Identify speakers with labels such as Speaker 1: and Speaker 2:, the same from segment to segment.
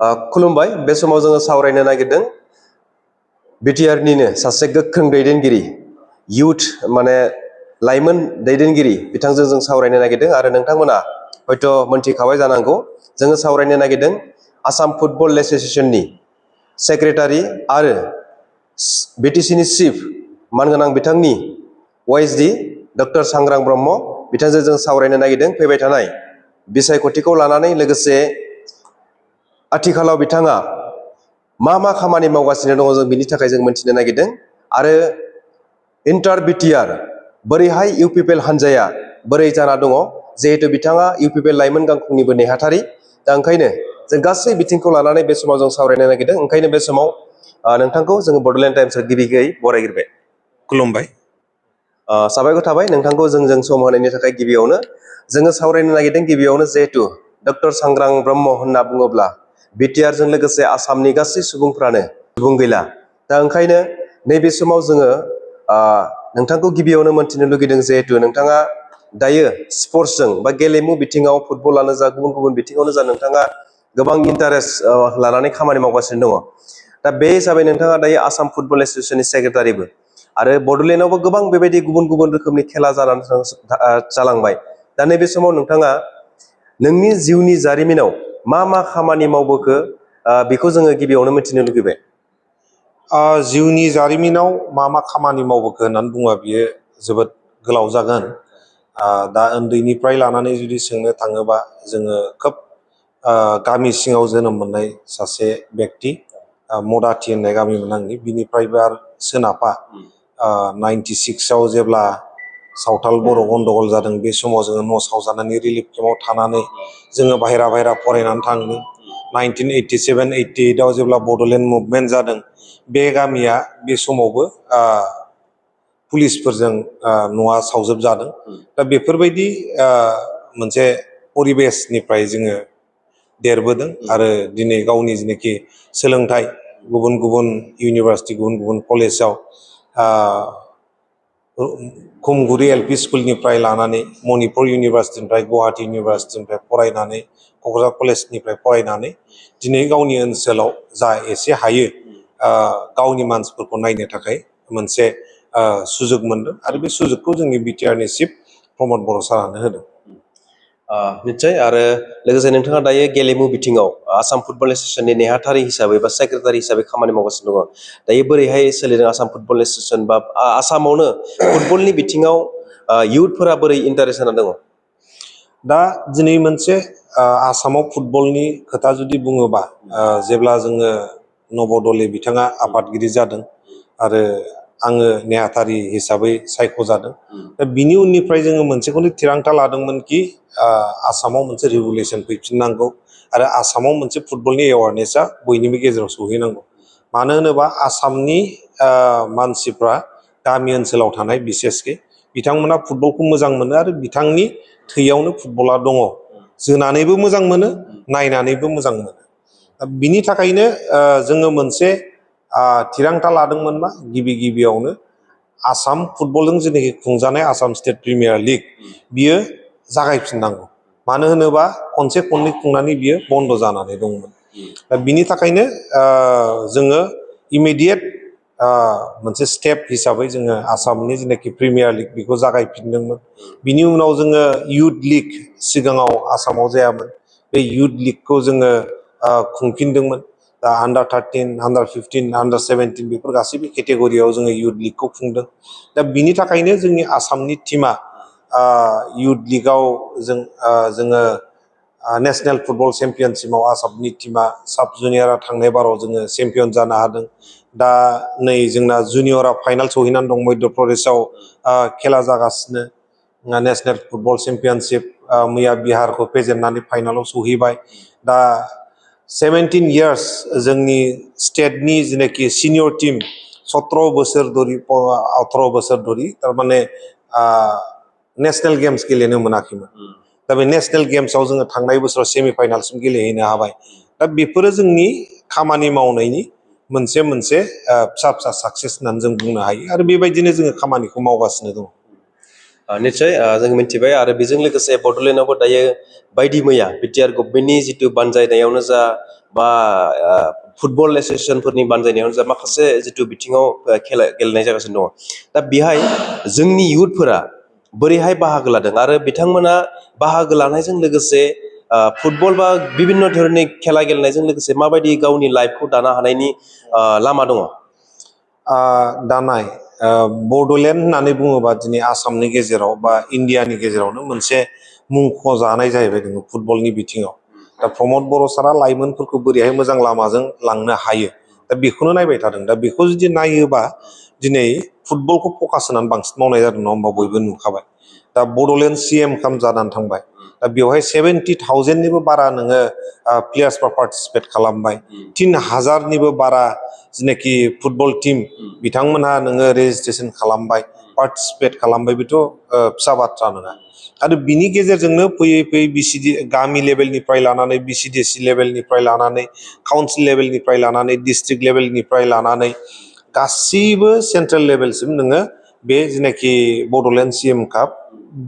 Speaker 1: खुलुमबाय बे समाव जोङो सावरायनो नागिरदों बिटिआर निनो सासे गोख्रों दैदेनगिरि युथ माने लाइमोन दैदेनगिरि बिथांजों जों सावरायनो नागिरदों आरो नोंथांमोना हयथ' मोनथिखाबाय जानांगौ जोङो सावरायनो नागिरदों आसाम फुटबल एसोसिएशननि सेक्रेटारि आरो बिटिसिनि चिफ मानगोनां बिथांनि वाइसडि डक्टर सांग्रां ब्रह्म बिथांजों जों सावरायनो नागिरदों फैबाय थानाय बिसायख'थिखौ लानानै लोगोसे आथिखालाव बिथाङा मा खामानि मावगासिनो दङ जों बिनि थाखाय जों मोनथिनो नागिरदों आरो इन्टार बिटिआर बोरैहाय UPPL हान्जाया बोरै जाना दङ जिहेतु बिथाङा UPPL लाइमोन गांखंनिबो नेहाथारि दा ओंखायनो जों गासै बिथिंखौ लानानै बे समाव जों सावरायनो नागिरदों ओंखायनो बे समाव नोंथांखौ जोङो बड'लेण्ड टाइम्सआव गिबियै बरायग्रोबाय
Speaker 2: खुलुमबाय
Speaker 1: साबायखर थाबाय नोंथांखौ जों सम होनायनि थाखाय गिबियावनो जोङो सावरायनो नागिरदों गिबियावनो जिहेतु डक्टर सांग्रां ब्रह्म होनना बुङोब्ला बिटिआरजों लोगोसे आसामनि गासै सुबुंफ्रानो सुबुं गैला दा ओंखायनो नैबे समाव जोङो नोंथांखौ गिबियावनो मोनथिनो लुगैदों जिहेतु नोंथाङा दायो स्पर्ट्सजों बा गेलेमु बिथिङाव फुटबलानो जा गुबुन बिथिङावनो जा नोंथाङा गोबां इन्टारेस्ट लानानै खामानि मावगासिनो दङ दा बे हिसाबै नोंथाङा दायो आसाम फुटबल एसोसिएशननि सेक्रेटारिबो आरो बड'लेण्डआवबो गोबां बेबायदि गुबुन रोखोमनि खेला जालांबाय दा नैबे समाव नोंथाङा नोंनि जिउनि जारिमिनाव मा खामानि मावबोखो बेखौ जोङो गिबियावनो मिथिनो लुगैबाय
Speaker 2: जिउनि जारिमिनाव मा खामानि मावबोखो होननानै बुङा बियो जोबोद गोलाव जागोन दा उन्दैनिफ्राय लानानै जुदि सोंनो थाङोबा जोङो खोब गामि सिङाव जोनोम मोननाय सासे बेक्ति मदाथि होननाय गामिमोन आंनि बिनिफ्रायबो आरो सोनाबा 96आव जेब्ला सावथाल बर' गन्दगल जादों बे समाव जोङो न' सावजानानै रिलिफ केम्पआव थानानै जोङो बाहेरा फरायनानै थांदों 1987-88आव जेब्ला बड'लेण्ड मुभमेन्ट जादों बे गामिया बे समावबो पुलिसफोरजों न'आ सावजोबजादों दा बेफोरबायदि मोनसे परिबेसनिफ्राय जोङो देरबोदों आरो दिनै गावनि जेनाखि सोलोंथाइ गुबुन इउनिभारसिटि गुबुन कलेजाव खुमगुरि LP स्कुलनिफ्राय लानानै मणिपुर इउनिभारसिटिनिफ्राय गुवाहाटी इउनिभारसिटिनिफ्राय फरायनानै क'क्राझार कलेजनिफ्राय फरायनानै दिनै गावनि ओनसोलाव जा एसे हायो गावनि मानसिफोरखौ नायनो थाखाय मोनसे सुजुग मोनदों आरो बे सुजुगखौ जोंनि बिटिआरनि चिफ प्रमद बर' सारानो होदों
Speaker 1: निश्चय आरो लोगोसे नोंथाङा दायो गेलेमु बिथिङाव आसाम फुटबल एसोसिएशननि नेहाथारि हिसाबै बा सेक्रेटारि हिसाबै खामानि मावगासिनो दङ दायो बोरैहाय सोलिदों आसाम फुटबल एसोसिएशन बा आसामावनो फुटबलनि बिथिङाव इयुथफोरा बोरै इन्टारेस्ट जाना दङ
Speaker 2: दा दिनै मोनसे आसामाव फुटबलनि खोथा जुदि बुङोबा जेब्ला जोङो नबदले बिथाङा आफादगिरि जादों आरो आङो नेहाथारि हिसाबै सायख'जादों दा बिनि उननिफ्राय जोङो मोनसेखौनो थिरांथा लादोंमोन कि आसामाव मोनसे रेगुलेसन फैफिननांगौ आरो आसामाव मोनसे फुटबलनि एवारनेसा बयनिबो गेजेराव सौहैनांगौ मानो होनोबा आसामनि मानसिफ्रा गामि ओनसोलाव थानाय बिसेसकै बिथांमोना फुटबलखौ मोजां मोनो आरो बिथांनि थैयावनो फुटबला दङ जोनानैबो मोजां मोनो नायनानैबो मोजां मोनो बिनि थाखायनो जोङो मोनसे थिरांथा लादोंमोन मा गिबियावनो आसाम फुटबलजों जेनाखि खुंजानाय आसाम स्टेट प्रिमियार लिग बियो जागायफिननांगौ मानो होनोबा खनसे खननै खुंनानै बियो बन्द जानानै दंमोन दा बिनि थाखायनो जोङो इमिडियेट मोनसे स्टेप हिसाबै जोङो आसामनि जेनाखि प्रिमियार लिग बेखौ जागायफिनदोंमोन बिनि उनाव जोङो इयुथ लिग सिगाङाव आसामाव जायामोन बे इयुथ लिगखौ जोङो खुंफिनदोंमोन दा आन्डार 13 आन्डार 15 आन्डार 17 बेफोर गासैबो केटेगरियाव जोङो इयुथ लिगखौ खुंदों दा बिनि थाखायनो जोंनि आसामनि टीमा इयुथ लिगाव जोङो नेशनेल फुटबल चेम्पियनशिपआव आसामनि टीमा साब जुनियरा थांनाय बाराव जोङो चेम्पियन जानो हादों दा नै जोंना जुनियरा फाइनाल सहैनानै दं मध्य प्रदेशआव खेला जागासिनो नेशनेल फुटबल चेम्पियनशिप मैया बिहारखौ फेजेननानै फाइनालाव सहैबाय दा 17 इयार्स जोंनि स्टेटनि जेनाखि सिनियर टीम 17 बोसोर धरि 18 बोसोर धरि थारमाने नेशनेल गेम्स गेलेनो मोनाखैमोन दा बे नेशनेल गेम्सआव जोङो थांनाय बोसोराव सेमि फाइनालसिम गेलेहैनो हाबाय दा बेफोरो जोंनि खामानि मावनायनि मोनसे फिसा साक्सेस होननानै जों बुंनो हायो आरो बेबायदिनो जोङो खामानिखौ मावगासिनो दङ
Speaker 1: निश्चय जों मिथिबाय आरो बेजों लोगोसे बड'लेण्डआवबो दायो बायदि मैया बिटिआर गभर्नमेन्टनि जितु बानजायनायावनो जा बा फुटबल एसोसिएशनफोरनि बानजायनायाव जा माखासे जिथु बिथिङाव खेला गेलेनाय जागासिनो दङ दा बेहाय जोंनि इयुथफोरा बोरैहाय बाहागो लादों आरो बिथांमोना बाहागो लानायजों लोगोसे फुटबल बा बिभिन्न धरननि खेला गेलेनायजों लोगोसे माबायदि गावनि लाइफखौ दानो हानायनि लामा दङ?
Speaker 2: दानाय बड'लेण्ड होननानै बुङोबा दिनै आसामनि गेजेराव बा इण्डियानि गेजेरावनो मोनसे मुंख'जानाय जाहैबाय जोङो फुटबलनि बिथिङाव। दा प्रमद बर' सारा लाइमोनफोरखौ बोरैहाय मोजां लामाजों लांनो हायो दा बेखौनो नायबाय थादों। दा बेखौ जुदि नायोबा दिनै फुटबलखौ फकास होनानै बांसिन मावनाय जादों नङा होमबा बयबो नुखाबाय। दा बड'लेण्ड CM काप जानानै थांबाय। दा बेवहाय 70,000निबो बारा नोङो प्लेयार्सफ्रा पार्टिसिपेट खालामबाय। 3,000निबो बारा जिनाखि फुटबल टीम बिथांमोनहा नोङो रेजिस्ट्रेसन खालामबाय, पार्टिसिपेट खालामबाय, बेथ' फिसा बाथ्रा नङा। आरो बिनि गेजेरजोंनो फैयै फैयै BCD गामि लेभेलनिफ्राय लानानै BCDC लेभेलनिफ्राय लानानै काउन्सिल लेभेलनिफ्राय लानानै डिस्ट्रिक्ट लेभेलनिफ्राय लानानै गासैबो सेन्ट्रेल लेभेलसिम नोङो बे जिनाखि बड'लेण्ड CM काप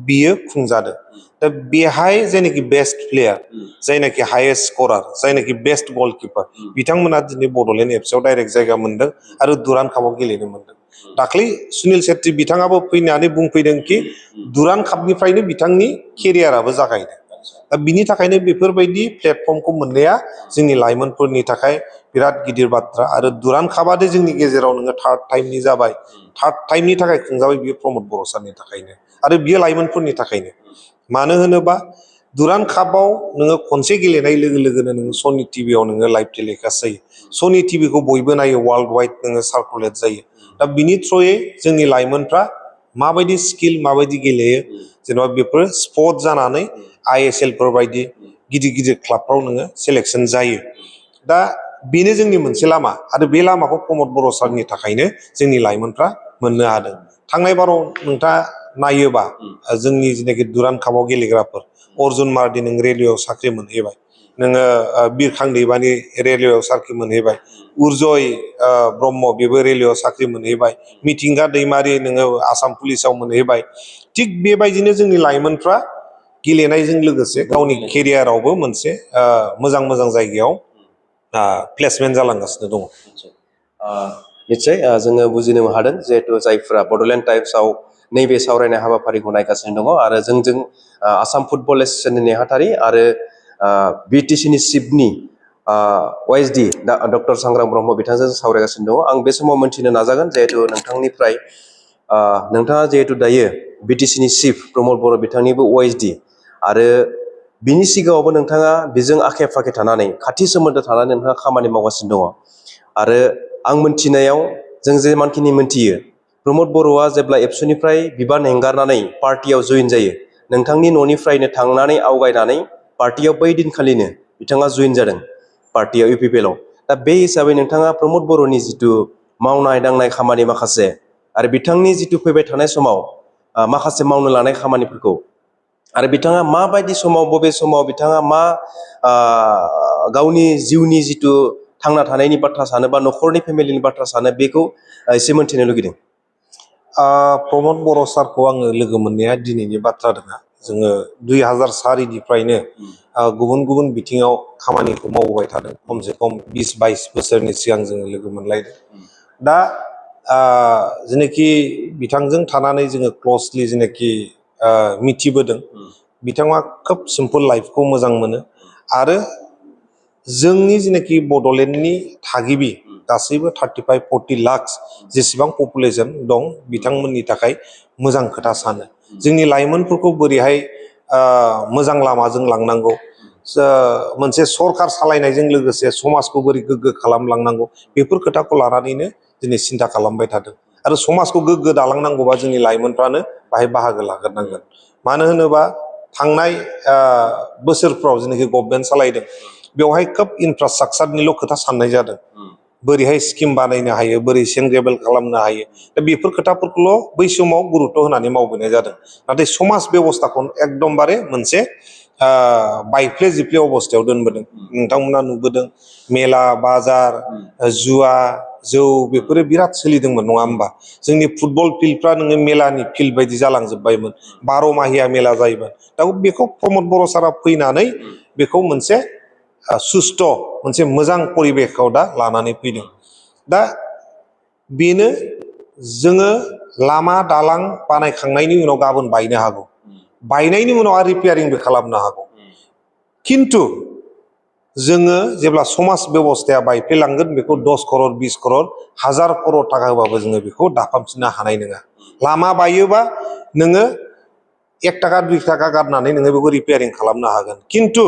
Speaker 2: बियो खुंजादों। दा बेहाय जायनाखि बेस्ट प्लेयार, जायनाखि हाइएस्ट स्करार, जायनाखि बेस्ट गलकिपार बिथांमोना दिनै बड'लेण्ड एफसिआव डाइरेक्ट जायगा मोन्दों आरो दुरान्ड कापआव गेलेनो मोन्दों। दाख्लै सुनिल सेट्रि बिथाङाबो फैनानै बुंफैदों कि दुरान्ड कापनिफ्रायनो बिथांनि केरियाराबो जागायदों। दा बिनि थाखायनो बेफोरबायदि प्लेटफर्मखौ मोननाया जोंनि लाइमोनफोरनि थाखाय बिराद गिदिर बाथ्रा। आरो दुरान्ड कापआदि जोंनि गेजेराव नोङो थार्ड टाइमनि जाबाय, थार्ड टाइमनि थाखाय खुंजाबाय बियो प्रमद बर' सारनि थाखायनो आरो बियो लाइमोनफोरनि थाखायनो। मानो होनोबा दुरान्ड कापआव नोङो खनसे गेलेनाय लोगो लोगोनो नोङो सनि टिभियाव नोङो लाइभ टेलिकास्ट जायो। सनि टिभिखौ बयबो नायो, वार्ल्ड वाइड नोङो सार्कुलेट जायो। दा बिनि थ्रुयै जोंनि लाइमोनफ्रा माबायदि स्किल, माबायदि गेलेयो, जेनेबा बेफोर स्पट जानानै ISL फोर बायदि गिदिर गिदिर क्लाबफ्राव नोङो सेलेक्सन जायो। दा बेनो जोंनि मोनसे लामा आरो बे लामाखौ प्रमद बर' सारनि थाखायनो जोंनि लाइमोनफ्रा मोननो हादों। थांनाय बाराव नोंथाङा नायोबा जोंनि जिनाखि दुरान्ड कापआव गेलेग्राफोर, अर्जुन मार्डि नों रेलवेआव साख्रि मोनहैबाय, नोङो बिरखां दैमानि रेलवेआव साख्रि मोनहैबाय, उर्जय ब्रह्म बेबो रेलवेआव साख्रि मोनहैबाय, मिथिंगा दैमारि नोङो आसाम पुलिसाव मोनहैबाय। थिग बेबायदिनो जोंनि लाइमोनफ्रा गेलेनायजों लोगोसे गावनि केरियारावबो मोनसे मोजां मोजां जायगायाव प्लेसमेन्ट जालांगासिनो दङ।
Speaker 1: निश्चय जोङो बुजिनो हादों जिहेतु जायफ्रा बड'लेण्ड टाइम्सआव नैबे सावरायनाय हाबाफारिखौ नायगासिनो दङ आरो जोंजों आसाम फुटबल एसोसिएशननि नेहाथारि आरो BTCनि चिफनि OSD डक्टर सांग्रां ब्रह्म बिथांजों सावरायगासिनो दङ। आं बे समाव मोनथिनो नाजागोन जिहेतु नोंथांनिफ्राय नोंथाङा जिहेतु दायो BTCनि चिफ प्रमद बर' बिथांनिबो OSD आरो बिनि सिगाङावबो नोंथाङा बेजों आखे फाखे थानानै खाथि सोमोन्दो थानानै नोंथाङा खामानि मावगासिनो दङ। आरो आं मोनथिनायाव जों जेमानखिनि मोनथियो प्रमद बर'आ जेब्ला एबसुनिफ्राय बिबान एंगारनानै पार्टियाव जइन जायो, नोंथांनि न'निफ्रायनो थांनानै आवगायनानै पार्टियाव बै दिनखालिनो बिथाङा जइन जादों पार्टियाव UPPL आव। दा बे हिसाबै नोंथाङा प्रमद बर'नि जिथु मावनाय दांनाय खामानि माखासे आरो बिथांनि जिथु फैबाय थानाय समाव माखासे मावनो लानाय खामानिफोरखौ आरो बिथाङा माबायदि समाव बबे समाव बिथाङा मा गावनि जिउनि जिथु थांना थानायनि बाथ्रा सानो बा न'खरनि फेमिलिनि बाथ्रा सानो बेखौ एसे मोनथिनो लुगैदों।
Speaker 2: प्रमद बर' सारखौ आङो लोगो मोननाया दिनैनि बाथ्रा नङा। जोङो 2004निफ्रायनो गुबुन गुबुन बिथिङाव खामानिखौ मावबोबाय थादों। खमसे खम 20-22 बोसोरनि सिगां जोङो लोगो मोनलायदों। दा जेनाखि बिथांजों थानानै जोङो क्लसलि जेनाखि मिथिबोदों, बिथाङा खोब सिम्पोल लाइफखौ मोजां मोनो आरो जोंनि जेनाखि बड'लेण्डनि थागिबि गासैबो 35-40 लाख जेसेबां पपुलेसन दं बिथांमोननि थाखाय मोजां खोथा सानो। जोंनि लाइमोनफोरखौ बोरैहाय मोजां लामाजों लांनांगौ, मोनसे सरखार सालायनायजों लोगोसे समाजखौ बोरै गोग्गो खालामलांनांगौ, बेफोर खोथाखौ लानानैनो दिनै सिन्था खालामबाय थादों। आरो समाजखौ गोग्गो दालांनांगौबा जोंनि लाइमोनफ्रानो बाहाय बाहागो लाग्रोनांगोन। मानो होनोबा थांनाय बोसोरफ्राव जेनाखि गभर्नमेन्ट सालायदों बेवहाय खोब इनफ्रास्ट्राक्चारनिल' खोथा साननाय जादों। बोरैहाय स्किम बानायनो हायो, बोरै सेंग्रेबेल खालामनो हायो, दा बेफोर खोथाफोरखौल' बै समाव गुरुत्त' होनानै मावबोनाय जादों। नाथाय समाज बेबस्थाखौ एकदमबारे मोनसे बायफ्ले जिफ्ले अबस्थायाव दोनबोदों। नोंथांमोना नुबोदों मेला बाजार, जुवा, जौ बेफोरो बिराद सोलिदोंमोन नङा होमबा। जोंनि फुटबल फिल्डफ्रा नोङो मेलानि फिल्ड बायदि जालांजोब्बायमोन, 12 माहिया मेला जायोमोन। दा बेखौ प्रमद बर' सारा फैनानै बेखौ मोनसे सुस्थ' मोनसे मोजां परिबेखआव दा लानानै फैदों। दा बेनो जोङो लामा दालां बानायखांनायनि उनाव गाबोन बायनो हागौ, बायनायनि उनाव आरो रिपेयारिंबो खालामनो हागौ, खिन्थु जोङो जेब्ला समाज बेबस्थाया बायफ्लेलांगोन बेखौ 10 करोड़ 20 करोड़ 1000 करोड़ थाखा होबाबो जोङो बेखौ दाफामफिननो हानाय नङा। लामा बायोबा नोङो 1 थाखा 2 थाखा गारनानै नोङो बेखौ रिपेयारिं खालामनो हागोन, खिन्थु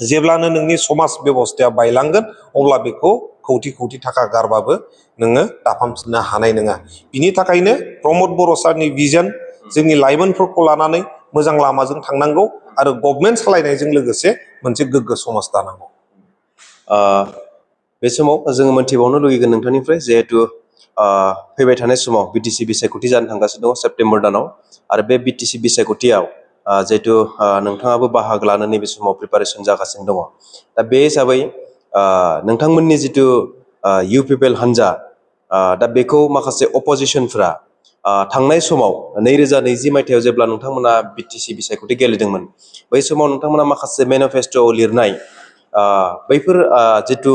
Speaker 2: जेब्लानो नोंनि समाज बेबस्थाया बायलांगोन अब्ला बेखौ कौटि कौटि थाखा गारबाबो नोङो दाफामफिननो हानाय नङा। बिनि थाखायनो प्रमद बर' सारनि भिजन, जोंनि लाइमोनफोरखौ लानानै मोजां लामाजों थांनांगौ आरो गभर्नमेन्ट सालायनायजों लोगोसे मोनसे गोग्गो समाज दानांगौ।
Speaker 1: बे समाव जोङो मोनथिबावनो लुगैगोन नोंथांनिफ्राय, जिहेतु फैबाय थानाय समाव बिटिसि बिसायख'थि जानो थांगासिनो दङ सेप्तेम्बर दानाव, आरो बे बिटिसि बिसायख'थियाव जिहेतु नोंथाङाबो बाहागो लानो नैबे समाव प्रिपारेसन जागासिनो दङ। दा बे हिसाबै नोंथांमोननि जिथु UPPL हान्जा, दा बेखौ माखासे अपोजिसनफ्रा थांनाय समाव 2020 मायथाइयाव जेब्ला नोंथांमोना बिटिसि बिसायख'थि गेलेदोंमोन, बै समाव नोंथांमोना माखासे मेनिफेस्ट'आव लिरनाय बैफोर जिथु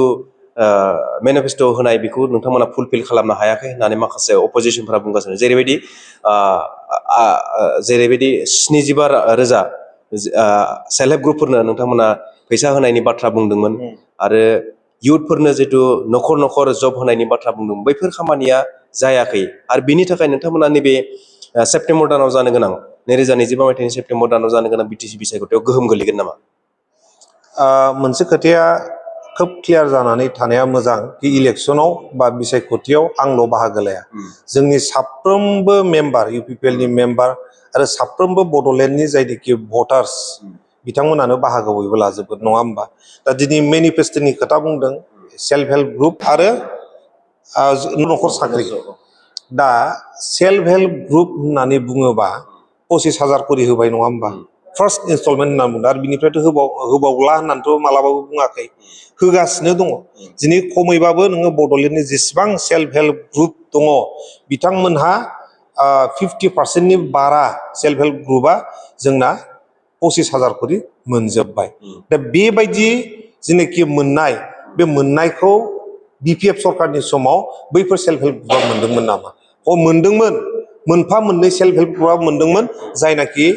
Speaker 1: मेनिफेस्ट' होनाय बेखौ नोंथांमोना फुलफिल खालामनो हायाखै होननानै माखासे अपोजिसनफ्रा बुंगासिनो। जेरैबायदि 75,000 सेल्फ हेल्प ग्रुपफोरनो नोंथांमोना फैसा होनायनि बाथ्रा बुंदोंमोन, आरो इयुथफोरनो जिथु न'खर न'खर जब होनायनि बाथ्रा बुंदोंमोन, बैफोर खामानिया जायाखै। आरो बिनि थाखाय नोंथांमोना नैबे सेप्तेम्बर दानाव जानो गोनां 2025 मायथाइनि सेप्तेम्बर दानाव जानो गोनां बिटिसि बिसायख'थियाव गोहोम गोलैगोन नामा?
Speaker 2: मोनसे खोथाया खोब क्लियार जानानै थानाया मोजां कि इलेक्सनाव बा बिसायख'थियाव आंल' बाहागो लाया, जोंनि साफ्रोमबो मेम्बार, UPPL नि मेम्बार आरो साफ्रोमबो बड'लेण्डनि जायनोखि भटार्स बिथांमोनानो बाहागो बयबो लाजोबगोन, नङा होमबा? दा दिनै मेनिफेस्ट'नि खोथा बुंदों, सेल्फ हेल्प ग्रुप आरो न'खर साख्रि। दा सेल्फ हेल्प ग्रुप होननानै बुङोबा 25,000 करि होबाय, नङा होमबा? फार्स्ट इनस्टलमेन्ट होनना बुंदों, आरो बिनिफ्रायथ' होबावला होननानैथ' मालाबाबो बुङाखै, होगासिनो दङ। दिनै खमैबाबो नोङो बड'लेण्डनि जेसेबां सेल्फ हेल्प ग्रुप दङ बिथांमोनहा 50% बारा सेल्फ हेल्प ग्रुपआ जोंना 25,000 करि मोनजोब्बाय। दा बेबायदि जेनाखि मोननाय, बे मोननायखौ BPF सरकारनि समाव बैफोर सेल्फ हेल्प ग्रुपआ मोनदोंमोन नामा? मोनदोंमोन, मोनफा मोननै सेल्फ हेल्प ग्रुपआ मोनदोंमोन, जायनाखि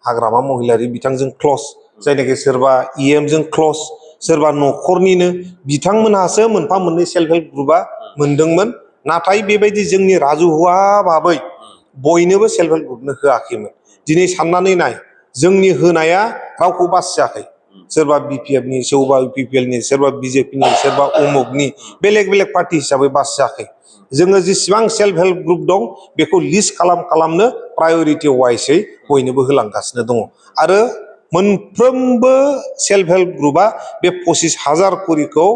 Speaker 2: हाग्रामा महिलारि बिथांजों क्लस, जायनाखि सोरबा EMजों क्लस, सोरबा न'खरनिनो, बिथांमोनहासो मोनफा मोननै सेल्फ हेल्प ग्रुपआ मोनदोंमोन। नाथाय बेबायदि जोंनि राजुहुवा भाबै बयनोबो सेल्फ हेल्प ग्रुपनो होआखैमोन। दिनै साननानै नाय, जोंनि होनाया रावखौ बासियाखै, सोरबा BPFनि, सोरबा UPPLनि, सोरबा BJPनि, सोरबा उमुकनि, बेलेग बेलेग पार्टि हिसाबै बासियाखै। जोङो जेसेबां सेल्फ हेल्प ग्रुप दं बेखौ लिस्ट खालामनो प्रायरिटि वाइसै बयनोबो होलांगासिनो दङ। आरो मोनफ्रोमबो सेल्फ हेल्प ग्रुपआ बे 25,000 करिखौ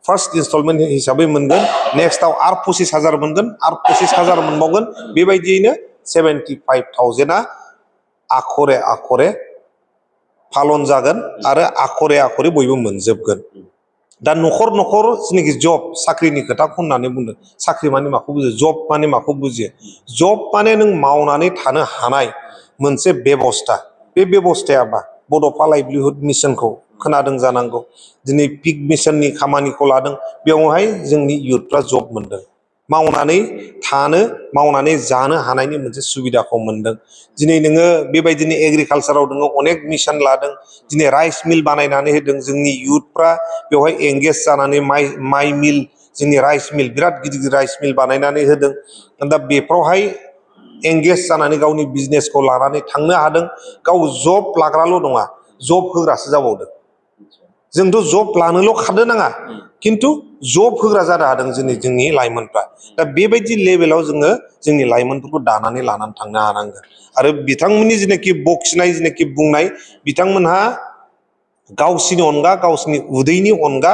Speaker 2: फार्स्ट इनस्टलमेन्ट हिसाबै मोनगोन, नेक्स्टआव आरो 25,000 मोनगोन, आरो 25,000 मोनबावगोन, बेबायदियैनो 75,000आ आखरे आखरे फालन जागोन आरो आखरे आखरे बयबो मोनजोबगोन। दा न'खर न'खर जेनाखि जब, साख्रिनि खोथाखौ होननानै बुंदों, साख्रि माने माखौ बुजियो, जब माने माखौ बुजियो? जब माने नों मावनानै थानो हानाय मोनसे बेबस्था। बे बेबस्थाया मा? बड'फा लाइभलिहुड मिशनखौ खोनादों जानांगौ, दिनै पिक मिशननि खामानिखौ लादों, बेवहाय जोंनि इयुथफ्रा जब मोनदों, मावनानै थानो, मावनानै जानो हानायनि मोनसे सुबिदाखौ मोनदों। दिनै नोङो बेबायदिनो एग्रिकालसाराव नोङो अनेक मिशन लादों, दिनै राइस मिल बानायनानै होदों, जोंनि इयुथफ्रा बेवहाय एंगेज जानानै माइ मिल, जोंनि राइस मिल, बिराद गिदिर गिदिर राइस मिल बानायनानै होदों। दा बेफ्रावहाय एंगेज जानानै गावनि बिजनेसखौ लानानै थांनो हादों। गाव जब लाग्राल' नङा, जब होग्रासो जाबावदों। जोंथ' जब लानोल' खारनो नाङा, खिन्थु जब होग्रा जानो हादों जोंनि लाइमोनफ्रा। दा बेबायदि लेभेलाव जोङो जोंनि लाइमोनफोरखौ दानानै लानानै थांनो हानांगोन। आरो बिथांमोननि जेनाखि बखिनाय, जेनाखि बुंनाय, बिथांमोनहा गावसिनि अनगा, गावसिनि उदैनि अनगा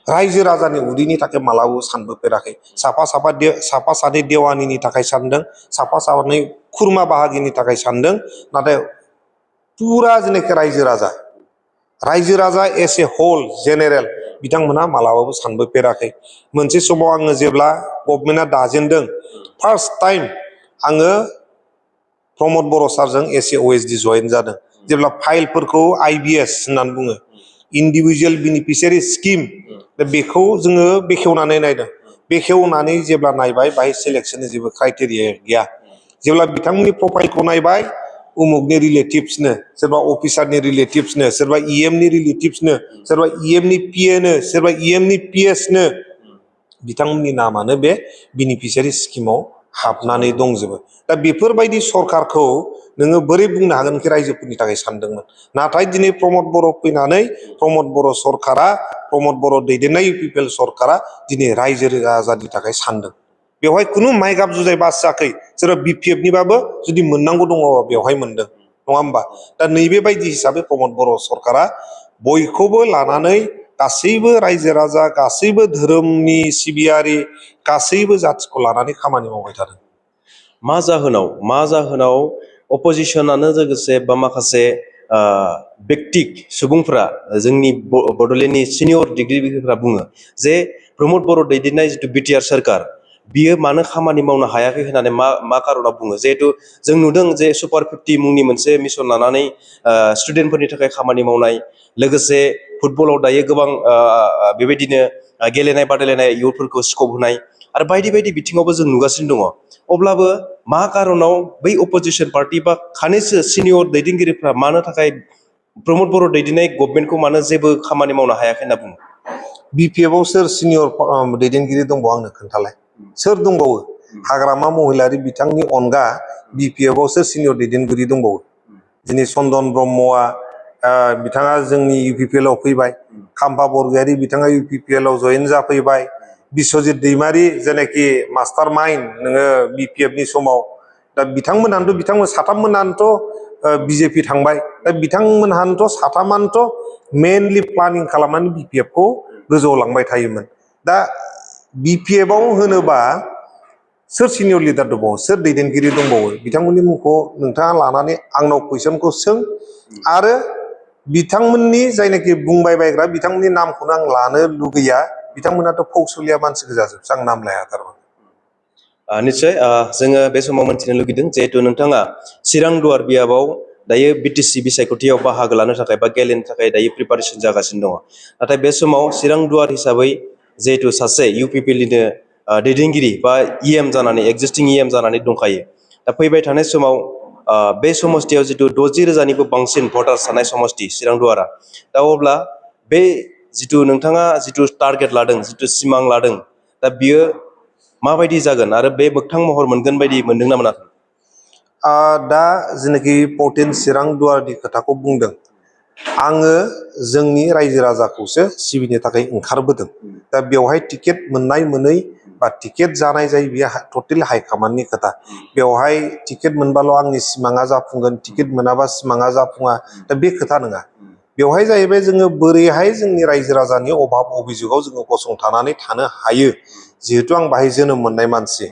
Speaker 2: रायजो राजानि उदैनि थाखाय मालाबाबो सानबोफेराखै। साफा सानै देवानिनि थाखाय सानदों, साफा सानै खुरमा बाहागिनि थाखाय सानदों, नाथाय पुरा जेनाखि रायजो राजा एस ए होल जेनेरेल बिथांमोनहा मालाबाबो सानबोफेराखै। मोनसे समाव आङो जेब्ला गभर्नमेन्टआ दाजेनदों, फार्स्ट टाइम आङो प्रमद बर' सारजों एस ए OSD जयेन जादों। जेब्ला फाइलफोरखौ IBS होननानै बुङो, इन्डिभिजुवेल बेनिफिसियारि स्किम दा बेखौ जोङो बेखेवनानै नायदों। बेखेवनानै जेब्ला नायबाय बाहाय सिलेक्सननि जेबो क्राइटेरिया गैया। जेब्ला बिथांमोननि प्रफाइलखौ नायबाय उमुकनि रिलेटिभ्सनो, सोरबा अफिसारनि रिलेटिभ्सनो, सोरबा इएमनि रिलेटिभ्सनो, सोरबा इएमनि पिएनो, सोरबा इएमनि पिएसनो बिथांमोननि नामानो बे बेनिफिसियारि स्किमाव हाबनानै दंजोबो। दा बेफोरबायदि सरकारखौ नोङो बोरै बुंनो हागोन कि रायजोफोरनि थाखाय सानदोंमोन? नाथाय दिनै प्रमद बर' फैनानै प्रमद बर' सरकारा, प्रमद बर' दैदेननाय UPPL सरकारा दिनै रायजो राजानि थाखाय सानदों। बेवहाय खुनु माइगाब जुजाय बासियाखै। सोरबा BPF निबाबो जुदि मोननांगौ दङ बेवहाय मोनदों, नङा होमबा? दा नैबे बायदि हिसाबै प्रमद बर' सरकारा बयखौबो लानानै गासैबो रायजो राजा, गासैबो धोरोमनि सिबियारि, गासैबो जाथिखौ लानानै खामानि मावबाय थादों।
Speaker 1: मा जाहोनाव अपोजिशनानो लोगोसे बा माखासे बेक्तिक सुबुंफोरा जोंनि बड'लेण्डनि सिनियर दैदेनगिरिफोरा बुङो जे प्रमद बर' दैदेननाय जिथु बिटिआर सरकार बियो मानो खामानि मावनो हायाखै होननानै मा कारनाव बुङो? जिहेतु जों नुदों जे सुपार 50 मुंनि मोनसे मिशन लानानै स्टुडेन्टफोरनि थाखाय खामानि मावनाय, लोगोसे फुटबलाव दायो गोबां बेबायदिनो गेलेनाय बादायलायनाय इयुथफोरखौ स्कप होनाय आरो बायदि बायदि बिथिङावबो जों नुगासिनो दङ। अब्लाबो मा कारनाव बै अपोजिशन पार्टी बा खानैसो सिनियर दैदेनगिरिफ्रा मानो थाखाय प्रमद बर' दैदेननाय गभर्नमेन्टखौ मानो जेबो खामानि मावनो हायाखै होनना बुङो?
Speaker 2: BPF आव सोर सिनियर दैदेनगिरि दंबावो आंनो खोन्थालाय? सोर दंबावो? हाग्रामा महिलारि बिथांनि अनगा BPF आव सोर सिनियर दैदेनगिरि दंबावो? दिनै चन्दन ब्रह्मआ बिथाङा जोंनि UPPL आव फैबाय। खाम्फा बरगयारि बिथाङा UPPL आव जयेन जाफैबाय। बिस्वजित दैमारि जेनाखि मास्टार माइन्ड नोङो BPF नि समाव, दा बिथांमोन साथाममोनानोथ' BJP थांबाय। दा बिथांमोनहानोथ' साथामानोथ' मेनलि प्लानिं खालामनानै BPF खौ गोजौआव लांबाय थायोमोन। दा BPF आव होनोबा सोर सिनियर लिडार दंबावो, सोर दैदेनगिरि दंबावो? बिथांमोननि मुंखौ नोंथाङा लानानै आंनाव कुइसनखौ सों, आरो बिथांमोननि जायनाखि बुंबाय बायग्रा बिथांमोननि नामखौनो आं लानो लुगैया। बिथांमोनाथ' फौसलिया मानसि गोजाजोबसो, आं नाम लाया थारमाने।
Speaker 1: निश्चय जोङो बे समाव मोनथिनो लुगैदों जिहेतु नोंथाङा चिरां दुवार बियाबाव दायो BTC बिसायख'थियाव बाहागो लानो थाखाय बा गेलेनो थाखाय दायो प्रिपारेसन जागासिनो दङ। नाथाय बे समाव चिरां दुवार हिसाबै जिहेतु सासे UPPLनिनो दैदेनगिरि बा EM जानानै एक्जिस्टिं EM जानानै दंखायो। दा फैबाय थानाय समाव बे समस्तियाव जिथु 60,000निबो बांसिन भटार्स थानाय समस्ति चिरां दुवारा, दा अब्ला बे जिथु नोंथाङा जिथु टारगेट लादों, जिथु सिमां लादों, दा बियो माबायदि जागोन आरो बे मोगथां महर मोनगोन बायदि मोनदोंना मोनाखै?
Speaker 2: दा जेनाखि पर्टेन चिरां दुवारनि खोथाखौ बुंदों, आङो जोंनि रायजो राजाखौसो सिबिनो थाखाय ओंखारबोदों। दा बेवहाय टिकेट मोननाय मोनै बा टिकेट जानाय जायो बेयो टटेल हाइकमान्डनि खोथा। बेवहाय टिकेट मोनबाल' आंनि सिमाङा जाफुंगोन, टिकेट मोनाबा सिमाङा जाफुङा, दा बे खोथा नङा। बेवहाय जाहैबाय जोङो बोरैहाय जोंनि रायजो राजानि अभाब अभियोगाव जोङो गसंथानानै थानो हायो। जिहेतु आं बाहाय जोनोम मोननाय मानसि,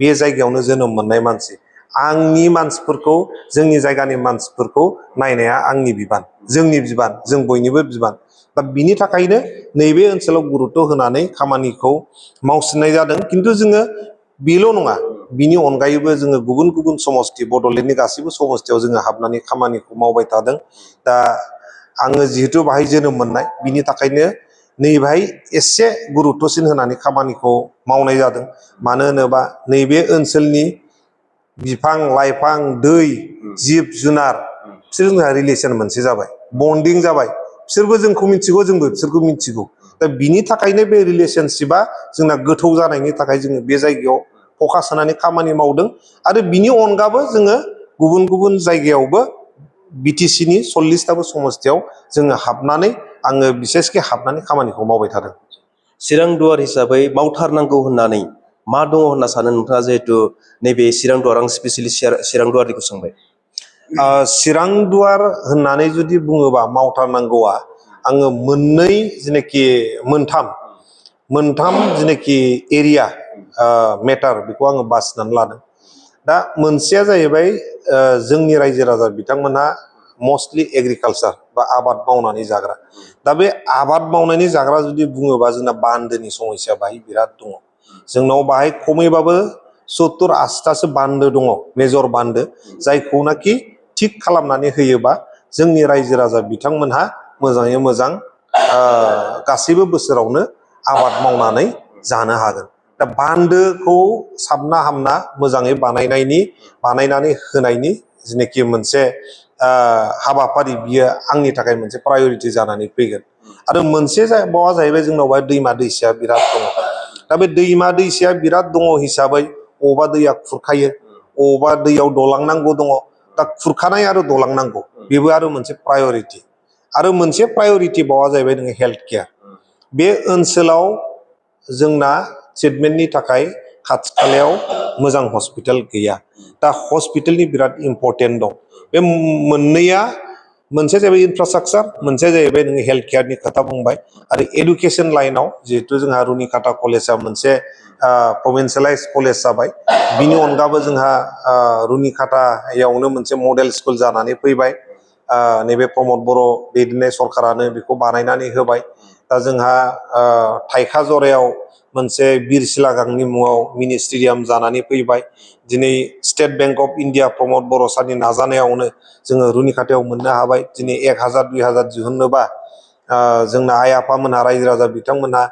Speaker 2: बे जायगायावनो जोनोम मोननाय मानसि, आंनि मानसिफोरखौ, जोंनि जायगानि मानसिफोरखौ नायनाया आंनि बिबान, जोंनि बिबान, जों बयनिबो बिबान। दा बिनि थाखायनो नैबे ओनसोलाव गुरुत्व होनानै खामानिखौ मावसिननाय जादों। खिन्थु जोङो बेल' नङा, बिनि अनगायैबो जोङो गुबुन गुबुन समस्ति, बड'लेण्डनि गासैबो समस्तियाव जोङो हाबनानै खामानिखौ मावबाय थादों। दा आङो जिहेतु बाहाय जोनोम मोननाय, बिनि थाखायनो नैबेहाय एसे गुरुत्वसिन होनानै खामानिखौ मावनाय जादों। मानो होनोबा नैबे ओनसोलनि बिफां लाइफां, दै, जिब जुनार, बिसोर जोंहा रिलेसन मोनसे जाबाय, बन्डिं जाबाय। बिसोरबो जोंखौ मिथिगौ, जोंबो बिसोरखौ मिथिगौ। दा बिनि थाखायनो बे रिलेसनशिपआ जोंना गोथौ जानायनि थाखाय जोङो बे जायगायाव फकास होनानै खामानि मावदों। आरो बिनि अनगाबो जोङो गुबुन गुबुन जायगायावबो BTCनि 40थाबो समस्तियाव जोङो हाबनानै, आङो बिसेसके हाबनानै खामानिखौ मावबाय थादों।
Speaker 1: चिरां दुवार हिसाबै मावथारनांगौ होननानै मा दङ होनना सानो नोंथाङा? जिहेतु नैबे चिरां दुवार, आं स्पेसियेलि चिरां दुवारनिखौ सोंबाय।
Speaker 2: चिरां दुवार होननानै जुदि बुङोबा मावथारनांगौआ, आङो मोननै जेनाखि मोनथाम जेनाखि एरिया मेटार, बेखौ आङो बासिनानै लादों। दा मोनसेया जाहैबाय जोंनि रायजो राजा बिथांमोनहा मस्टलि एग्रिकालचार बा आबाद मावनानै जाग्रा। दा बे आबाद मावनानै जाग्रा जुदि बुङोबा जोंना बान्दोनि समस्या बाहाय बिराद दङ। जोंनाव बाहाय खमैबाबो 70-80थासो बान्दो दङ, मेजर बान्दो, जायखौनाखि थिग खालामनानै होयोबा जोंनि रायजो राजा बिथांमोनहा मोजाङै मोजां गासैबो बोसोरावनो आबाद मावनानै जानो हागोन। दा बान्दोखौ साबना हामना मोजाङै बानायनानै होनायनि जिनाखि मोनसे हाबाफारि बियो आंनि थाखाय मोनसे प्रायरिटि जानानै फैगोन। आरो मोनसे बावा जाहैबाय जोंनावहाय दैमा दैसाया बिराद दङ। दा बे दैमा दैसाया बिराद दङ हिसाबै अबावबा दैया खुरखायो, अबावबा दैयाव दलांनांगौ दङ। दा खुरखानाय आरो दलांनांगौ बेबो आरो मोनसे प्रायरिटि। आरो मोनसे प्रायरिटि बावा जाहैबाय नोङो हेल्थ केयार। बे ओनसोलाव जोंना ट्रिटमेन्टनि थाखाय खाथि खालायाव मोजां हस्पिटाल गैया। दा हस्पिटालनि बिराद इम्परटेन्ट दं। बे मोननैया मोनसे जाहैबाय इनफ्रास्ट्राक्चार, मोनसे जाहैबाय नोङो हेल्थ केयारनि खोथा बुंबाय। आरो एडुकेसन लाइनाव जिहेथु जोंहा रुनिकाटा कलेजआ मोनसे प्रभिन्सियेलाइज कलेज जाबाय, बिनि अनगाबो जोंहा रुनिकाटायावनो मोनसे मडेल स्कुल जानानै फैबाय। नैबे प्रमद बर' दैदेननाय सरकारानो बेखौ बानायनानै होबाय। दा जोंहा थाइखा जरायाव मोनसे बिर सिलागांनि मुङाव मिनि स्टेडियाम जानानै फैबाय। दिनै स्टेट बेंक अफ इण्डिया प्रमद बर' सारनि नाजानायावनो जोङो रुनिकाटायाव मोननो हाबाय। दिनै 1000 2000 दिहुननोबा जोंना आइ आफामोनहा रायजो राजा बिथांमोनहा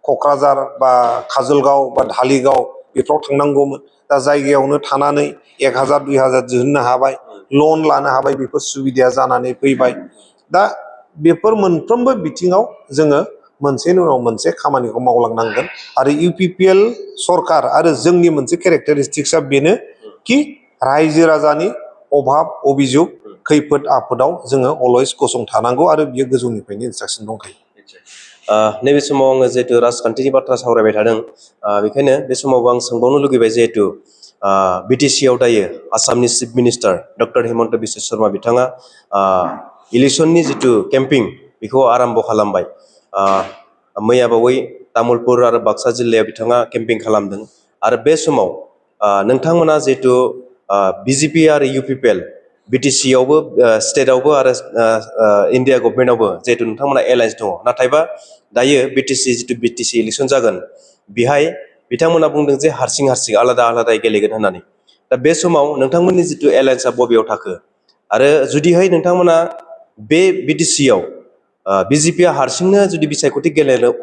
Speaker 2: क'क्राझार बा काजलगाव बा धालिगाव बेफोराव थांनांगौमोन। दा जायगायावनो थानानै 1000 2000 दिहुननो हाबाय, लन लानो हाबाय, बेफोर सुबिदाया जानानै फैबाय। दा बेफोर मोनफ्रोमबो बिथिङाव जोङो मोनसेनि उनाव मोनसे खामानिखौ मावलांनांगोन। आरो UPPL सरकार आरो जोंनि मोनसे केरेक्टारिस्टिक्सआ बेनो कि रायजो राजानि अभाब अभिजुग खैफोद आफोदाव जोङो अलवेज गसंथानांगौ आरो बियो गोजौनिफ्रायनो इन्सट्राक्सन दंखायो।
Speaker 1: नैबे समाव आङो जिहेतु राजखान्थिनि बाथ्रा सावरायबाय थादों, बेखायनो बे समावबो आं सोंबावनो लुगैबाय जिहेतु BTC आव दायो आसामनि chief minister doctor Himanta Biswa Sharma बिथाङा इलेक्सननि जितु केम्पिं बेखौ आराम्भ खालामबाय। मैया बावै तामुलपुर आरो बाक्सा जिल्लायाव बिथाङा केम्पिं खालामदों। आरो बे समाव नोंथांमोना जिहेतु BJP आरो UPPL BTC आवबो स्टेटआवबो आरो इन्डिया गभर्नमेन्टआवबो जिहेतु नोंथांमोना एलायन्स दङ। नाथायबा दायो जितु BTC इलेक्सन जागोन, बेहाय बिथांमोना बुंदों जे हारसिं आलादा आलादायै गेलेगोन होननानै। दा बे समाव नोंथांमोननि जितु एलायन्सआ बबेयाव थाखो? आरो जुदिहाय नोंथांमोना बे BTC आव BJPआ हारसिंनो जुदि बिसायख'थि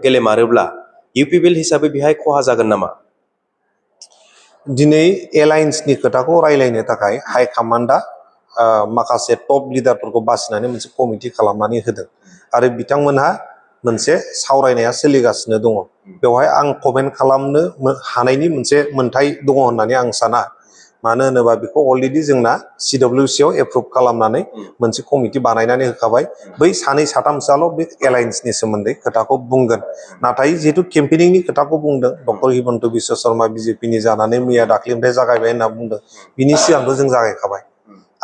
Speaker 1: गेलेमारोब्ला UPPL हिसाबै बेहाय खहा जागोन नामा?
Speaker 2: दिनै एलायन्सनि खोथाखौ रायलायनो थाखाय हाइकामान्डआ माखासे टप लिडारफोरखौ बासिनानै मोनसे कमिटि खालामनानै होदों। आरो बिथांमोनहा मोनसे सावरायनाया सोलिगासिनो दङ। बेवहाय आं कमेन्ट खालामनो हानायनि मोनसे मोन्थाय दङ होननानै आं साना। मानो होनोबा बेखौ अलरेडि जोंना CWC आव एप्रुभ खालामनानै मोनसे कमिटि बानायनानै होखाबाय। बै सानै साथामसोआल' बे एलायन्सनि सोमोन्दै खोथाखौ बुंगोन। नाथाय जिहेतु केम्पेनिंनि खोथाखौ बुंदों डक्टर हिमन्त बिश्व शर्मा BJPनि जानानै मैया दाख्लैनिफ्राय जागायबाय होनना बुंदों, बिनि सिगांथ' जों जागायखाबाय।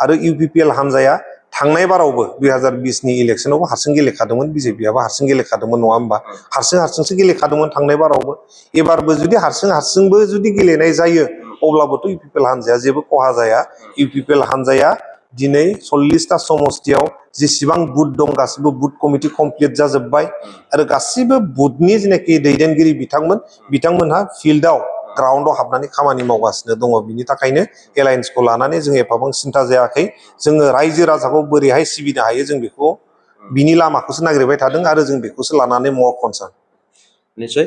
Speaker 2: आरो UPPL हान्जाया थांनाय बारावबो 2020नि इलेक्सनावबो हारसिं गेलेखादोंमोन, BJPआबो हारसिं गेलेखादोंमोन, नङा होमबा? हारसिंसो गेलेखादोंमोन थांनाय बारावबो। एबारबो जुदि हारसिंबो जुदि गेलेनाय जायो अब्लाबोथ' UPPL हान्जाया जेबो खहा जाया। UPPL हान्जाया दिनै 40टा समस्तियाव जेसेबां बुथ दं गासिबो बुथ कमिटि कमप्लिट जाजोब्बाय। आरो गासिबो बुथनि जेनाखि दैदेनगिरि बिथांमोनहा फिल्डआव ग्राउन्डआव हाबनानै खामानि मावगासिनो दङ। बिनि थाखायनो एलायन्सखौ लानानै जों एफाबां सिन्था जायाखै। जोङो रायजो राजाखौ बोरैहाय सिबिनो हायो जों बेखौ बिनि लामाखौसो नागिरबाय थादों आरो जों बेखौसो लानानै मर कनसार्न।
Speaker 1: निश्चय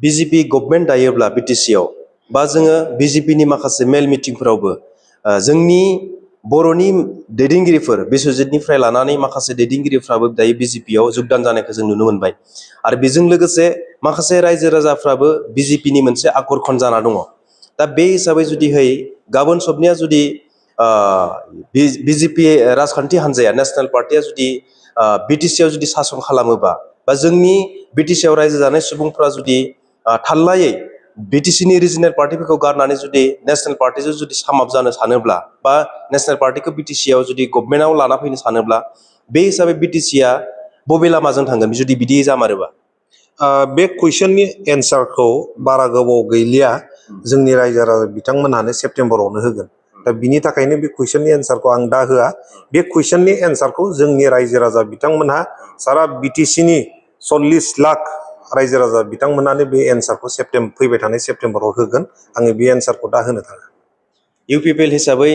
Speaker 1: BJP गभर्नमेन्ट दायोब्ला BTC आव बा जोङो BJPनि माखासे मेल मिटिंफोरावबो जोंनि बर'नि दैदेनगिरिफोर बिस्वजितनिफ्राय लानानै माखासे दैदेनगिरिफ्राबो दायो BJP आव जगदान जानायखौ जों नुनो मोनबाय। आरो बेजों लोगोसे माखासे रायजो राजाफ्राबो BJPनि मोनसे आकर्षण जाना दङ। दा बे हिसाबै जुदिहाय गाबोन सबनिया जुदि BJP राजखान्थि हान्जाया नेसनेल पार्टिया जुदि BTC आव जुदि सासन खालामोबा बा जोंनि BTC आव रायजो जानाय सुबुंफ्रा जुदि थाल्लायै BTCनि रिजनेल पार्टिफोरखौ गारनानै जुदि नेसनेल पार्टिजों जुदि सामाप जानो सानोब्ला बा नेसनेल पार्टिखौ BTC आव जुदि गभर्नमेन्टआव लाना फैनो सानोब्ला बे हिसाबै BTCआ बबे लामाजों थांगोन जुदि बिदि जामारोबा?
Speaker 2: बे कुइसननि एन्सारखौ बारा गोबाव गैलिया जोंनि रायजो राजा बिथांमोनहानो सेप्तेम्बरावनो होगोन। दा बिनि थाखायनो बे कुइसननि एन्सारखौ आं दा होआ। बे कुइसननि एन्सारखौ जोंनि रायजो राजा बिथांमोनहा सारा BTCनि 40 लाख रायजो राजा बिथांमोनानो बे एन्सारखौ फैबाय थानाय सेप्तेम्बराव होगोन। आङो बे एन्सारखौ दा होनो थाङा।
Speaker 1: UPPL हिसाबै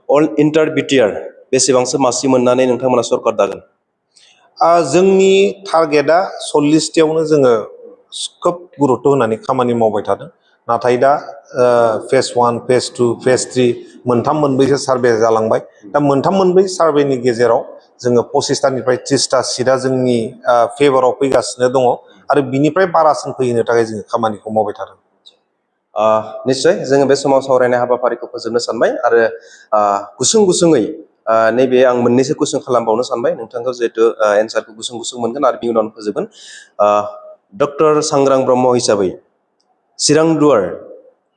Speaker 1: अल इन्टार BTR बेसेबांसो मासि मोननानै नोंथांमोना सरकार दागोन?
Speaker 2: जोंनि टारगेटआ 40थायावनो जोङो खोब गुरुत्त' होनानै खामानि मावबाय थादों। नाथाय दा फेज 1, फेज 2, फेज 3 मोनथाम मोनब्रैसो सार्भे जालांबाय। दा मोनथाम मोनब्रै सार्भेनि गेजेराव जोङो 25थानिफ्राय 30ता सिटआ जोंनि फेभाराव फैगासिनो दङ आरो बिनिफ्राय बारासिन फैहोनो थाखाय जोङो खामानिखौ मावबाय थादों।
Speaker 1: निश्चय जोङो बे समाव सावरायनाय हाबाफारिखौ फोजोबनो सानबाय आरो गुसुङै नैबे आं मोननैसो कुइसन खालामबावनो सानबाय नोंथांखौ जिहेतु एन्सारखौ गुसुं मोनगोन आरो बिनि उनावनो फोजोबगोन। डक्टर सांग्रां ब्रह्म हिसाबै चिरां दुवार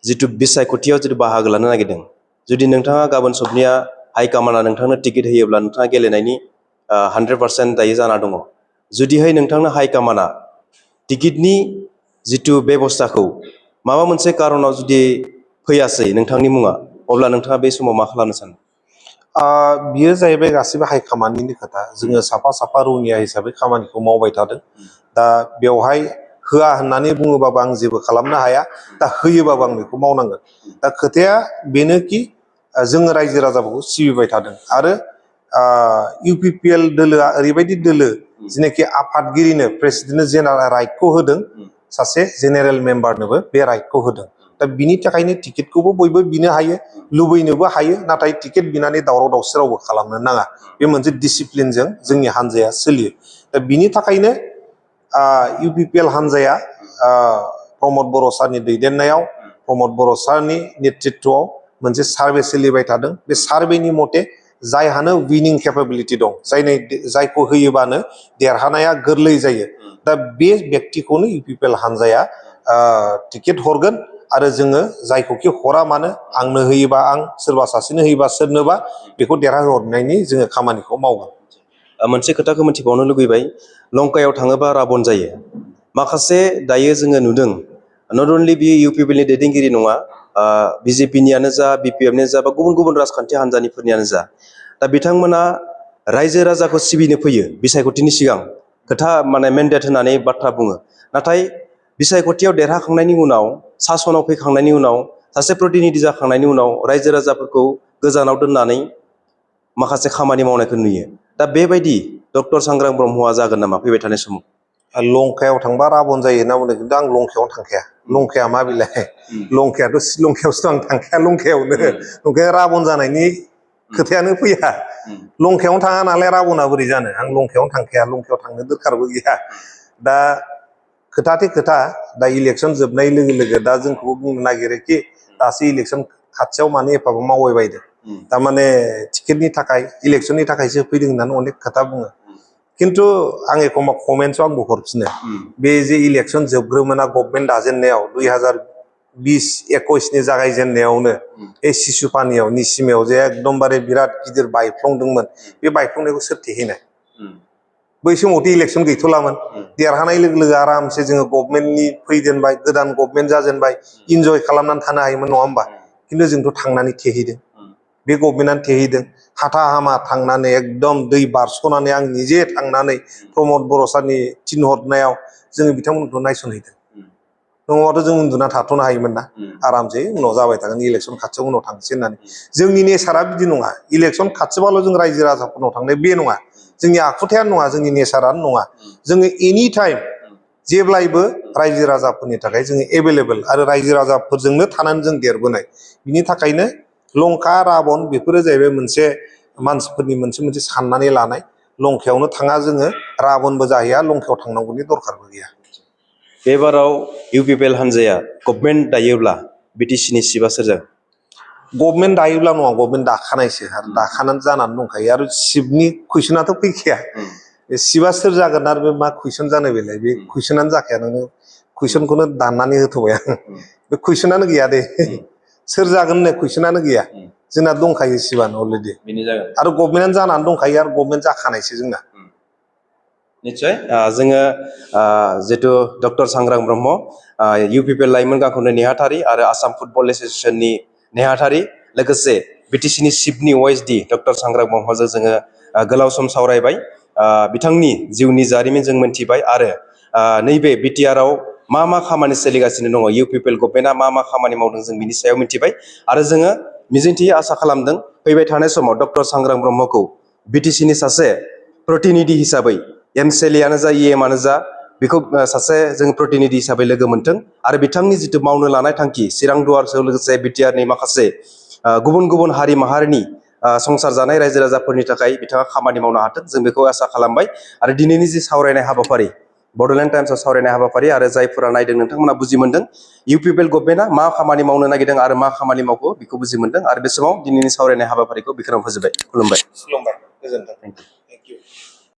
Speaker 1: जिथु बिसायख'थियाव जिथु बाहागो लानो नागिरदों, जुदि नोंथाङा गाबोन सबनिया हाइकामान्डआ नोंथांनो टिकेट होयोब्ला नोंथाङा गेलेनायनि 100% दायो जाना दङ। जुदिहाय नोंथांनो हाइकामान्डआ टिकेटनि जिथु बेबस्थाखौ माबा मोनसे कारनाव जुदि फैयासै नोंथांनि मुङा, अब्ला नोंथाङा बे समाव मा खालामनो सानो?
Speaker 2: बियो जाहैबाय गासिबो हाइकामान्डनि खोथा। जोङो साफा रौनिया हिसाबै खामानिखौ मावबाय थादों। दा बेवहाय होआ होननानै बुङोबाबो आं जेबो खालामनो हाया, दा होयोबाबो आं बेखौ मावनांगोन। दा खोथाया बेनोखि जोङो रायजो राजाफोरखौ सिबिबाय थादों आरो UPPL दोलोआ ओरैबायदि दोलो जेनाखि आफादगिरिनो प्रेसिडेन्टनो जेनेरेल राइटखौ होदों, सासे जेनेरेल मेम्बारनोबो बे राइटखौ होदों। दा बिनि थाखायनो टिकेटखौबो बयबो बिनो हायो, लुबैनोबो हायो, नाथाय टिकेट बिनानै दावराव दावसि रावबो खालामनो नाङा। बे मोनसे डिसिप्लिनजों जोंनि हान्जाया सोलियो। दा बिनि थाखायनो UPPL हान्जाया प्रमद बर' सारनि दैदेननायाव, प्रमद बर' सारनि नेतृत्वआव मोनसे सार्भे सोलिबाय थादों। बे सार्भेनि मथे जायहानो विनिं केपाबिलिटि दं, जायखौ होयोबानो देरहानाया गोरलै जायो, दा बे व्यक्तिखौनो UPPL हान्जाया टिकेट हरगोन आरो जोङो जायखौखि हरा मानो, आंनो होयोबा आं, सोरबा सासेनो होयोबा सोरनोबा, बेखौ देरहाहरनायनि जोङो खामानिखौ मावगोन।
Speaker 1: मोनसे खोथाखौ मिथिबावनो लुगैबाय, लंकायाव थाङोबा राबन जायो। माखासे दायो जोङो नुदों, नट अनलि बियो UPPLनि दैदेनगिरि नङा, BJPनियानो जा, BPFनियानो जा, बा गुबुन राजखान्थि हान्जानिफोरनियानो जा, दा बिथांमोना रायजो राजाखौ सिबिनो फैयो बिसायख'थिनि सिगां, खोथा मेन्डेट होनानै बाथ्रा बुङो। नाथाय बिसायख'थियाव देरहाखांनायनि उनाव, सासनाव फैखांनायनि उनाव, सासे प्रतिनिधि जाखांनायनि उनाव रायजो राजाफोरखौ गोजानाव दोननानै माखासे खामानि मावनायखौ नुयो। दा बेबायदि डक्टर सांग्रां ब्रह्मआ जागोन नामा फैबाय थानाय समाव?
Speaker 2: लंकायाव थांबा राबन जायो होनना बुंदों, खिन्थु आं लंकायावनो थांखाया। लंकाया मा बिलाय? लंकायाथ' श्रीलंकायावसो आं थांखाया, लंकायाव राबन जानायनि खोथायानो फैया। लंकायावनो थाङा नालाय राबना बोरै जानो? आं लंकायावनो थांखाया, लंकायाव थांनो दोरखारबो गैया। दा खोथा दा इलेक्सन जोबनाय लोगो लोगो दा जोंखौबो बुंनो नागिरोखि दासो इलेक्सन खाथियाव मानो एफाबो मावबाय बायदों, थारमाने टिकेटनि थाखाय, इलेक्सननि थाखायसो फैदों होननानै अनेक खोथा बुङो। खिन्थु आं एखम्बा कमेन्टसआव आंबो हरफिनो, बे जे इलेक्सन जोबग्रोमोना गभर्नमेन्ट दाजेननायाव 2020-21नि जागायजेननायावनो बे सिसुपानियाव निसिमायाव जे एकदमबारे बिराद गिदिर बायफ्लंदोंमोन, बे बायफ्लंनायखौ सोर थेहैनाय? बै समावथ' इलेक्सन गैथ'लामोन। देरहानाय लोगो लोगो आरामसे जोङो गभर्नमेन्टनि फैजेनबाय, गोदान गभर्नमेन्ट जाजेनबाय, इन्जय खालामनानै थानो हायोमोन, नङा होमबा? खिन्थु जोंथ' थांनानै थेहैदों, बे गभर्नमेन्टआनो थेहैदों। हाथा हामा थांनानै एकदम दै बारस'नानै आं निजे थांनानै प्रमद बर' सारनि थिनहरनायाव जोङो बिथांमोनखौ नायसनहैदों। नङाबाथ' जों उन्दुना थाथ'नो हायोमोन ना, आरामसे उनाव जाबाय थागोन, इलेक्सन खाथियाव उनाव थांसै होननानै। जोंनि नेचारा बिदि नङा, इलेक्सन खाथिबाल' जों रायजो राजाफोरनाव थांनाय बे नङा, जोंनि आखुथायानो नङा, जोंनि नेचारानो नङा। जोङो एनि टाइम जेब्लायबो रायजो राजाफोरनि थाखाय जोङो एभेलेबेल, आरो रायजो राजाफोरजोंनो थानानै जों देरबोनाय। बिनि थाखायनो लंका राबन बेफोरो जाहैबाय मोनसे मानसिफोरनि मोनसे साननानै लानाय। लंकायावनो थाङा जोङो, राबनबो जाहैया, लंकायाव थांनांगौनि दरखारबो गैया।
Speaker 1: बेबाराव UPPL हान्जाया गभर्नमेन्ट दायोब्ला BTCनि सिबआ सोर जागोन?
Speaker 2: गभर्नमेन्ट दायोब्ला नङा, गभर्नमेन्ट दाखानायसो, आरो दाखानानै जानानै दंखायो। आरो सिबनि कुइसनाथ' फैखाया। सिबआ सोर जागोन आरो बे मा कुइसन जानो, बेलाय बे कुइसनानो जाखाया। नोङो कुइसनखौनो दाननानै होथ'बाय आं, बे कुइसनानो गैया दे। सोर जागोन होननाय कुइसनानो गैया, जोंना दंखायो सिबानो अलरेडि, आरो गभर्नमेन्टआनो जानानै दंखायो, आरो गभर्नमेन्ट जाखानायसो जोंना।
Speaker 1: निश्चय जोङो जितु डक्टर सांग्रां ब्रह्म, UPPL लाइमोन गांखौनो नेहाथारि आरो आसाम फुटबल एस'सिएसननि नेहाथारि, लोगोसे BTCनि चिफनि OSD डक्टर सांग्रां ब्रह्मजों जोङो गोलाव सम सावरायबाय। बिथांनि जिउनि जारिमिन जों मोनथिबाय, आरो नैबे BTRआव मा खामानि सोलिगासिनो दङ, UPPL गभर्नमेन्टआ मा खामानि मावदों, जों बिनि सायाव मिथिबाय। आरो जोङो मिजिंथियो, आसा खालामदों फैबाय थानाय समाव डक्टर सांग्रां ब्रह्मखौ BTCनि सासे प्रतिनिधि हिसाबै एमसेलियानो जा इएमआनो जा बेखौ सासे जों प्रतिनिधि हिसाबै लोगो मोनथों आरो बिथांनि जिथु मावनो लानाय थांखि चिरां दुवारजों लोगोसे बिटिआरनि माखासे गुबुन गुबुन हारि माहारिनि संसार जानाय रायजो राजाफोरनि थाखाय बिथाङा खामानि मावनो हाथों जों बेखौ आसा खालामबाय आरो दिनैनि जि सावरायनाय हाबाफारि बड'लेण्ड टाइम्सआव सावरायनाय हाबाफारि आरो जायफोरा नायदों नोंथांमोना बुजि मोनदों UPPL गभर्नमेन्टआ मा खामानि मावनो नागिरदों आरो मा खामानि मावखो बेखौ बुजि मोनदों आरो बे समाव दिनैनि सावरायनाय हाबाफारिखौ बेखिनियाव फोजोबबाय खुलुमबाय
Speaker 2: खुलुमबाय गोजोन्थों।
Speaker 1: Thank you.
Speaker 2: Thank you.